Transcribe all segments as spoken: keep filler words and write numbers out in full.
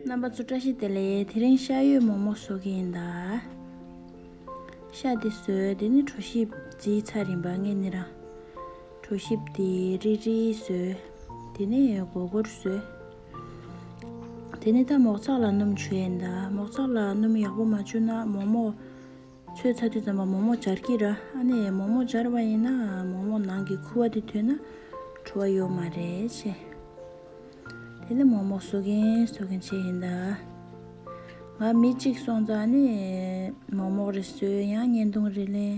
རྣམ་པ་ཚོ་བཀྲ་ཤིས་བདེ་ལེགས། དེ་རིང་ཤ་ཡོད་མོག་མོག་བཟོ་གི་ཡིན་ད། ཤ་འདི་བཟོས། དེ་ནི་གྲོ་ཞིབ་བརྫིས་ཚར་ཡིན་པ་ངས་ནི་ར། གྲོ་ཞིབ་དེ་རིལ་རིལ་བཟོས། དེ་ནི་སྒོར་སྒོར་བཟོས། དེ་ནི་ད་མོག་ཚག་ལ་སྣུམ་བྱུགས་ཡིན་ད། མོག་ཚག་ལ་སྣུམ་ཡག་པོ་མ་བྱུགས་ན་མོག་མོག་ཚོས་ཚར་དུས་ཙམ་པ་མོག་མོག་འབྱར་གྱི་ར། ཨ་ནི་མོག་མོག་འབྱར་བ་ཡིན་ན་མོག་མོག་ནང་གི་ཁུ་བ་དེ་ཐོན་ན་བྲོ་བ་ཡོད་མ་རེད་ཅེ། དེ་ནི་མོག་མོག་བཟོ་གིན་བཟོ་གིན་བྱས་ཡིན་ད། ང་མི་གཅིག་སོང་ཙང་ནི་མོག་མོག་རེ་བཟོས། ཡང་བརྙན་ཐུང་རེ་ལེན།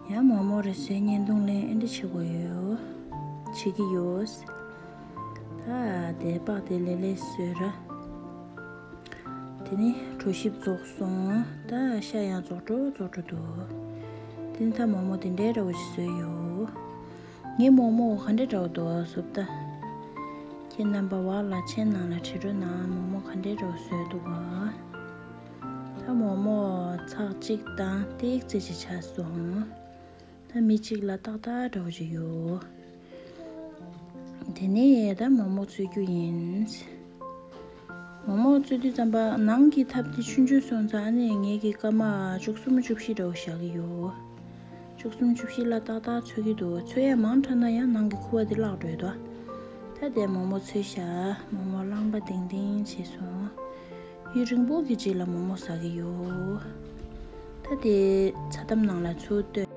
ཡང་མོག་མོག་རེ་བཟོས་བརྙན་ཐུང་ལེན། ཨེ་འདྲ་བྱེད་དགོས་ཡོད། བྱེད་ཀྱི་ཡོད། ད་དེ་པགས་དེ་ལེ་ལེ་བཟོས་ར། དེ་ནི་གྲོ་ཞིབ་རྫོགས་སོང་། ད་ཤ་ཡང་རྫོགས་འགྲོ་རྫོགས་འགྲོ་འདུག་དེ་ནི་ད་མོག་མོག་དེ་འདྲའི་འདྲ་བོ་ཞིག་བཟོས་ཡོད། ངའི་མོག་མོག་ག་འདྲའི་འདྲ་བོ་འདུག་གཟིགས་ད། ཁྱེད་རྣམ་པ་བར་ལ་མཆན་ནང་ལ་བྲིས་རོགས་གནང་། མོག་མོག་ག་འདྲའི་འདྲ་བོ་བཟོས་འདུག་ག་ད་མོག་མོག་ཚག་གཅིག་དང་ཏིག་ཙེ་ཅིག་ཆགས་སོང་། ད་མི་གཅིག་ལ་ཏག་ཏག་འདྲ་བོ་ཅིག་ཡོད། དེ་ནས་ད་མོག་མོག་བཙོས་རྒྱུ་ཡིན། མོག་མོག་བཙོས་དུས་ཙམ་པ་ནང་གི་ཐབ་དེ་ཆུང་ཆུང་སོང་ཙང་ཨ་ནི་ངེད་ཀྱི་སྐར་མ་བཅུ་གསུམ་བཅུ་བཞི་འདྲ་བོ་བཞག་གི་ཡོད། བཅུ་གསུམ་བཅུ་བཞི་ལ་ཏག་ཏག་ཚོད་ཀྱི་འདུག་ཚོད་ཡ་མང་དྲགས་ན་ཡང་ནང་གི་ཁུ་བ་དེ་བརླག་འགྲོ་ཡི་འདུག་ད་དེ་མོག་མོག་ཚོས་བཞག་མོག་མོག་རླངས་པ་ལྡིང་ལྡིང་བྱས་སོང་། ཡུན་རིང་པོ་གི་རྗེས་ལ་མོག་མོག་ཟ་གི་ཡོད། ད་དེ་ཚྭ་ཐབ་ནང་ལ་ཚུར་བཏོན།